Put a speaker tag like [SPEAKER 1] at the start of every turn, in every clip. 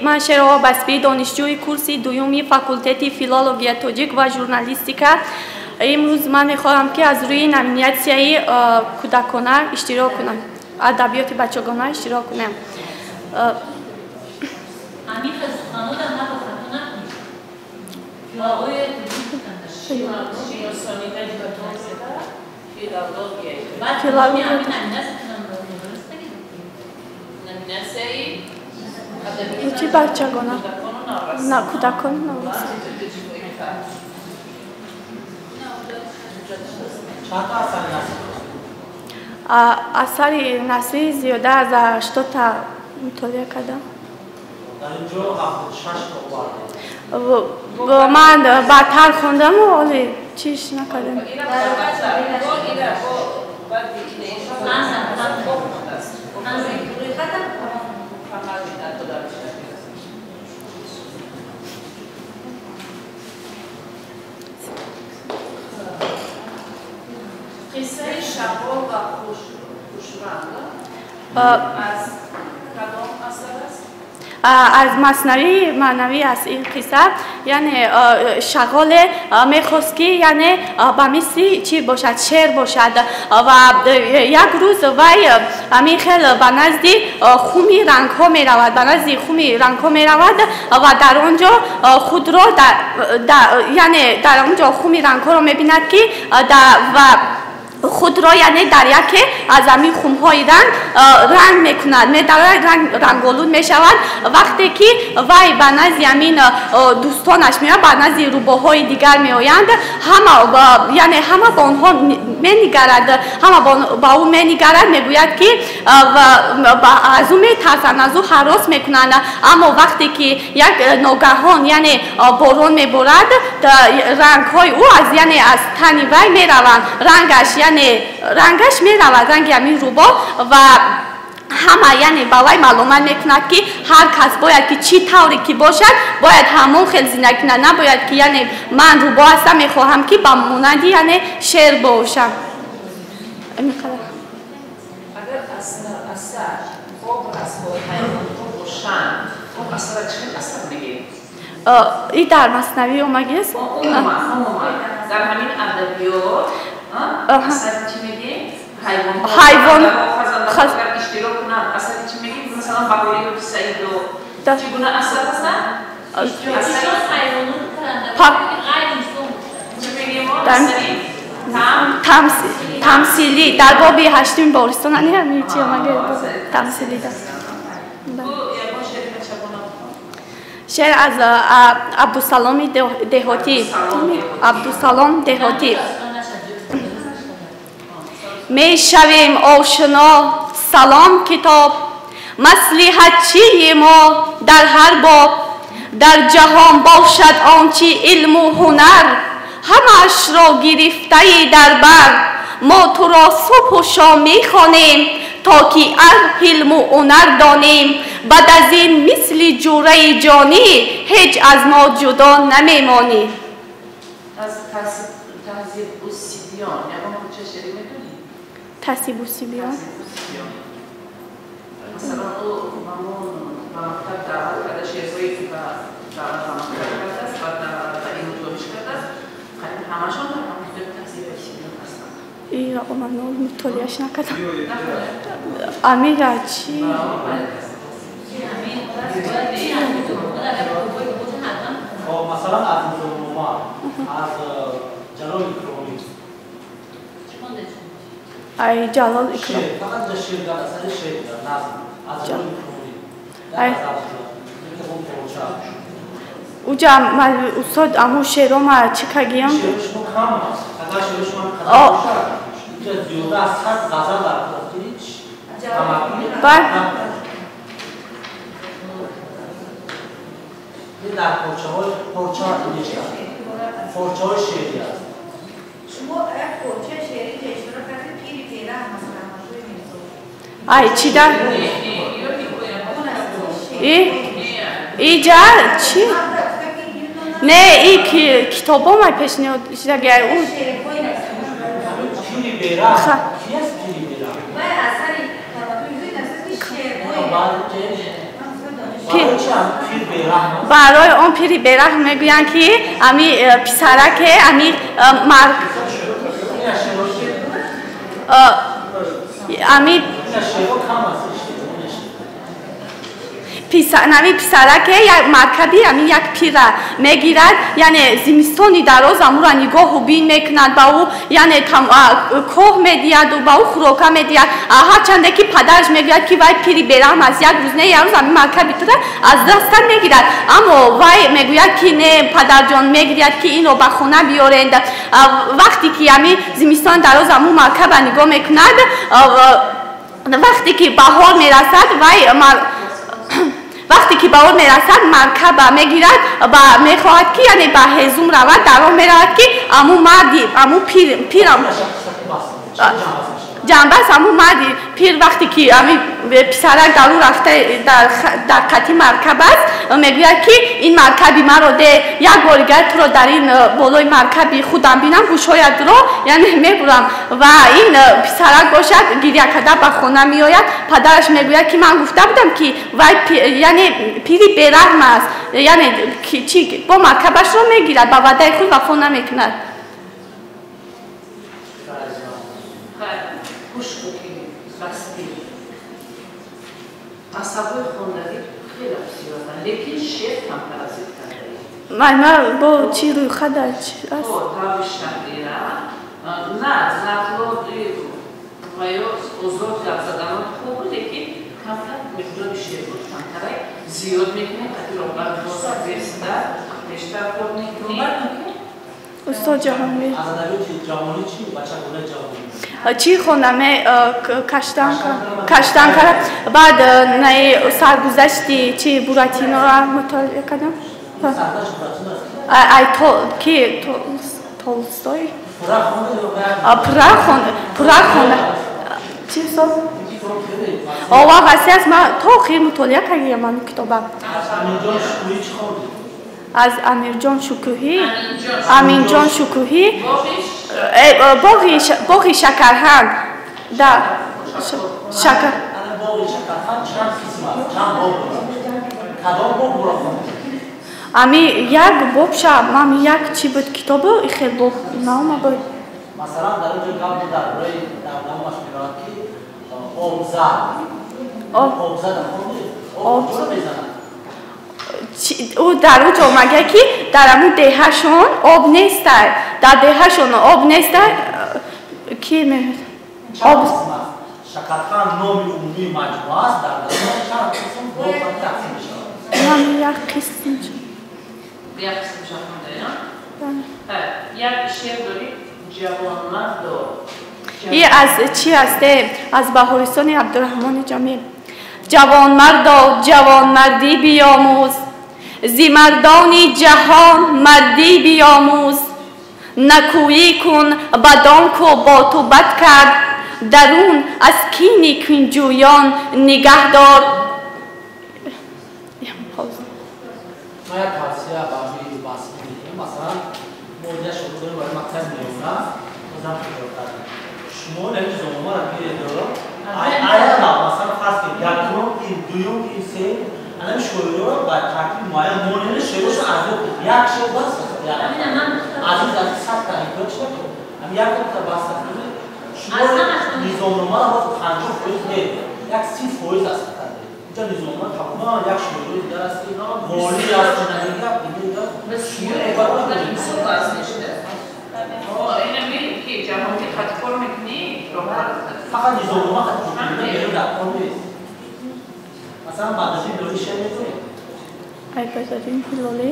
[SPEAKER 1] Ман Шерова Баспӣ, донишҷӯи курси дуюми факултети филология тоҷик ва журналистика. Имрӯз ман мехоҳам, ки аз рӯи номинатсияи кӯдакона иштирок кунам, адабиёти бачагона иштирок кунам. Чӣ бачагона? На, кӯдакону наврас. Асари насрӣ зиёда аз 80та мутолиа кардам. Ман баъдтар хондаму ҳоли чиш накардам.
[SPEAKER 2] Қиссаи Шағол ва Хушранг аз кадом асар аст?
[SPEAKER 1] Аз Маснавии маънавӣ аст ин қисса. Яъне шағоле мехост, ки яъне ба мисли чӣ бошад, шер бошад. Ва як рӯз вай ҳамин хел ба назди хуми рангҳо меравад, ба назди хуми рангҳо меравад ва дар он ҷо худро, яъне дар он ҷо хуми рангҳоро мебинад, ки ва худро яъне дар яке аз ҳамин хумҳои ранг ранг мекунад, медарад, ранголуд мешавад. Вақте ки вай ба назди ҳамин дӯстонаш меояд, ба назди рӯбоҳои дигар меоянд, ҳама яъне ҳама ба онҳо менигарад, ҳама ба ӯ менигарад, мегӯяд, ки аз ӯ метарсанд, аз ӯ ҳарос мекунанд. Аммо вақте ки як ногаҳон яъне борон меборад, рангҳои ӯ аз яъне аз тани вай мераванд, рангаш яъне рангаш меравад, ранги ҳамин рӯбоҳ. Ва ҳама яъне ба вай маълумат мекунад, ки ҳар кас бояд ки чӣ тавре ки бошад, бояд ҳамон хел зиндагӣ кунад, набояд ки яъне ман рӯбоҳ ҳастам, мехоҳам, ки ба монанди яъне шер бошам.
[SPEAKER 2] Агар асар образҳо ҳайвонҳо бошанд, он асара чӣ хел асар мегӯем?
[SPEAKER 1] И дар Маснавӣ омагист?
[SPEAKER 2] Умуман дар ҳамин адабиёт асари чӣ мегӯем?
[SPEAKER 1] Ҳайвон
[SPEAKER 2] агар иштирок кунанд, асари чӣ мегӯем? Масалан, Баҳорӣ ёки Саидо чӣ гуна асар ҳастанд? Чӣ мегӯем? Асари
[SPEAKER 1] тамсилӣ дар боби ҳаштуми Бовристон ани ҳамин чи омаги тамсилӣ. Шеър аз Абдусаломи Деҳотӣ. Абдусалом Деҳотӣ. Мешавем ошино, салом китоб, маслиҳатчии мо дар ҳар боб. Дар ҷаҳон бошад он чи илму ҳунар, ҳамаашро гирифтаи дар бар. Мо туро субҳу шом мехонем, то ки аз ҳилму ҳунар донем. Баъд аз ин мисли ҷураи ҷонӣ ҳеҷ аз мо ҷудо намемонӣ.
[SPEAKER 2] Аз Таҳзибусибиён ягон кӯча шеърӣ медонӣ?
[SPEAKER 1] Таҳзибусибиён?
[SPEAKER 2] Масалан, ӯ ҳамон ба мактаб даъват карда, шеърҳое ки ба мактаб кардааст ва ба илму дониш кардааст, қариб ҳамашон дар ҳамон китоби Таҳзибусибиён ҳастанд.
[SPEAKER 1] Ира ман мутолиаш накардам. Амира чӣ?
[SPEAKER 3] Масалан, аз Низомнома, аз Ҷалол Икромӣ.
[SPEAKER 1] Ай, Ҷалол Икром.
[SPEAKER 3] Фақат шеър, дар асари шеър, дар назм аз Ҷалол Икромӣ.
[SPEAKER 1] Уҷа устод, аму шеъро ма чӣ кагиям?
[SPEAKER 3] Шеъри шумо кам аст. Агар шеъри шумо қадар бошад, инҷа зиёда аз 100 ғазал дар ҳеҷ.
[SPEAKER 1] Бал
[SPEAKER 3] дар порчаҳои порча порчаҳои шеърӣ аст.
[SPEAKER 4] Шумо як порчаи шеърӣ иштирок кардед, Пири Пера, масалан, Машҳури Мирзо.
[SPEAKER 1] Ай, чӣ дар и иҷа чӣ? Не, и китобо май пешниҳод шидаги ӯ.
[SPEAKER 3] Пири Бера ки аст? Пири Бера?
[SPEAKER 1] Барои он пири бераҳм мегӯянд, ки ами писараке ами марг ами нами писараке як маркаби ами як пира мегирад, яъне зимистони дароз амура нигоҳу бин мекунад, ба ӯ яъне коҳ медиҳаду ба ӯ хӯрока медиҳад. Ҳарчанде ки падараш мегӯяд, ки вай пири бераҳм аст, як рӯз не як рӯз ами маркаби тура аз дастат мегирад, аммо вай мегӯяд, ки не, падарҷон, мегиряд, ки инро ба хона биёред. Вақте ки ами зимистони дароз аму маркаба нигоҳ мекунад, вақте ки баҳор мерасад, вай вақте ки баҳор мерасад, маркаба мегирад ва мехоҳад, ки яъне ба ҳезум равад. Дар роҳ меравад, ки аму марди аму пирам ҷанбаст, аму марди пир вақте ки ами писарак дар ӯ рафта дар қати маркаб аст, мегӯяд, ки ин маркаби маро де, як бори дигар туро дар ин болои маркаби худам бинам, гӯшҳоятро яъне мебурам. Ва ин писарак бошад, гиря карда ба хона меояд. Падараш мегӯяд, ки ман гуфта будам, ки вай яъне пири бераҳм аст, яъне чи бо маркабашро мегирад, ба ваъдаи худ вафо намекунад.
[SPEAKER 2] Асабҳои хондагӣ хеле бисёранд, лекин шеър камтар аз ин кардаӣ.
[SPEAKER 1] Ман бо чӣ рӯйхат аст?
[SPEAKER 2] Тави шаҳрира на нақлоти ва ё озод гап заданот хуб, лекин камтар миқдори шеър буд, камтарак зиёд мекунем, қати роҳбар бештар бештар кор мекунем.
[SPEAKER 1] Устод Ҷаҳонгир.
[SPEAKER 3] Аз адабиёти ҷаҳонӣ чӣ? Бачагонаи ҷаҳонӣ.
[SPEAKER 1] Чӣ хондам? Каштан кардам. Баъд наи саргузашти чи Буратиноро мутолиа кардам. Ай ки Толстой? Пурра хонда. Чӣ устод? Ова васеъ аст, ман то охир мутолиа кардам ман китобам. Аз Амирҷон Шукӯҳӣ, Аминҷон Шукӯҳӣ, боғи шакарҳанд да шакар. Ами як боб ша ман як чӣ буд китобу ихел боб наома буд.
[SPEAKER 3] Масалан, дар онҷо гап буд дар бораи дар номаш меравад, ки обзад. Обзад об чаро мезанад?
[SPEAKER 1] Ӯ дар ӯ ҷо мегӯяд, ки дар аму деҳашон об нестай, дар деҳашон об нестай. Ки об
[SPEAKER 3] Шакархан номи умумии маҷмӯа аст, дар дарун чанд қисм боб тақсим мешавад?
[SPEAKER 1] Як қисм.
[SPEAKER 2] Як қисм шахондаям. Як шеър дорӣ, ҷавонмардо.
[SPEAKER 1] И аз чӣ ҳасте? Аз Баҳористони Абдураҳмони Ҷомӣ. Ҷавонмардо, ҷавонмардӣ биёмӯз, зи мардони ҷаҳон мардӣ биёмӯз, накӯӣ кун бадон ку бо ту бад кард, дарун аз кини кунҷӯён нигаҳ дор.
[SPEAKER 3] Ман як тавсия ба басӣ медиҳам. Масалан, мо як шогирд дорем барои мактаби миёна, бозам фикр кардем. Шумо ин низомномаро гиред, аяла масалан фарз кунед, якум, ин дуюм, ин сеюм, анами шоироро ба тартиби муайян монени шеърашо аз ёд як шеър бас аз ин аз сад та ҳикоят чӣ накун, ами як та бас кунед. Шумо низомномаро ҳозир 50% не, як 30% аз кардед. Инҷа низомнома тамоман як шоирои дигар аст, ки волӣ аст, нагап дигар. Фақат низомнома хати дар кор нест. Масалан, Бадриддин Ҳилолӣ шеър мегӯяд?
[SPEAKER 1] Ай Бадриддин Ҳилолӣ?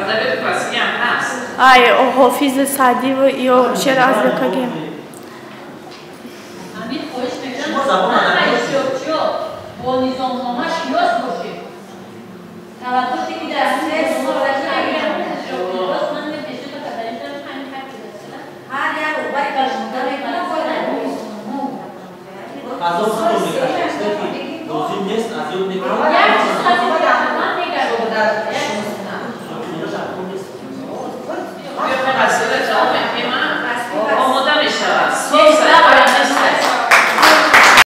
[SPEAKER 2] Адабиёти классикӣ ҳам ҳаст.
[SPEAKER 1] Ай Ҳофизи Саъдӣ ё шеър аз Лекагем.
[SPEAKER 5] Ҳамин хоҳиш мекунам, ҳама иштирокчиҳо бо низомнома шинос бошед. Талаботе ки дар
[SPEAKER 4] ҳар як роҳбари баромада мекунад, бояд
[SPEAKER 3] аз он худо мекашад, ки лозим нест, аз ёд мекунад.
[SPEAKER 5] Як чиз ман мегардам.
[SPEAKER 2] Омода мешавад.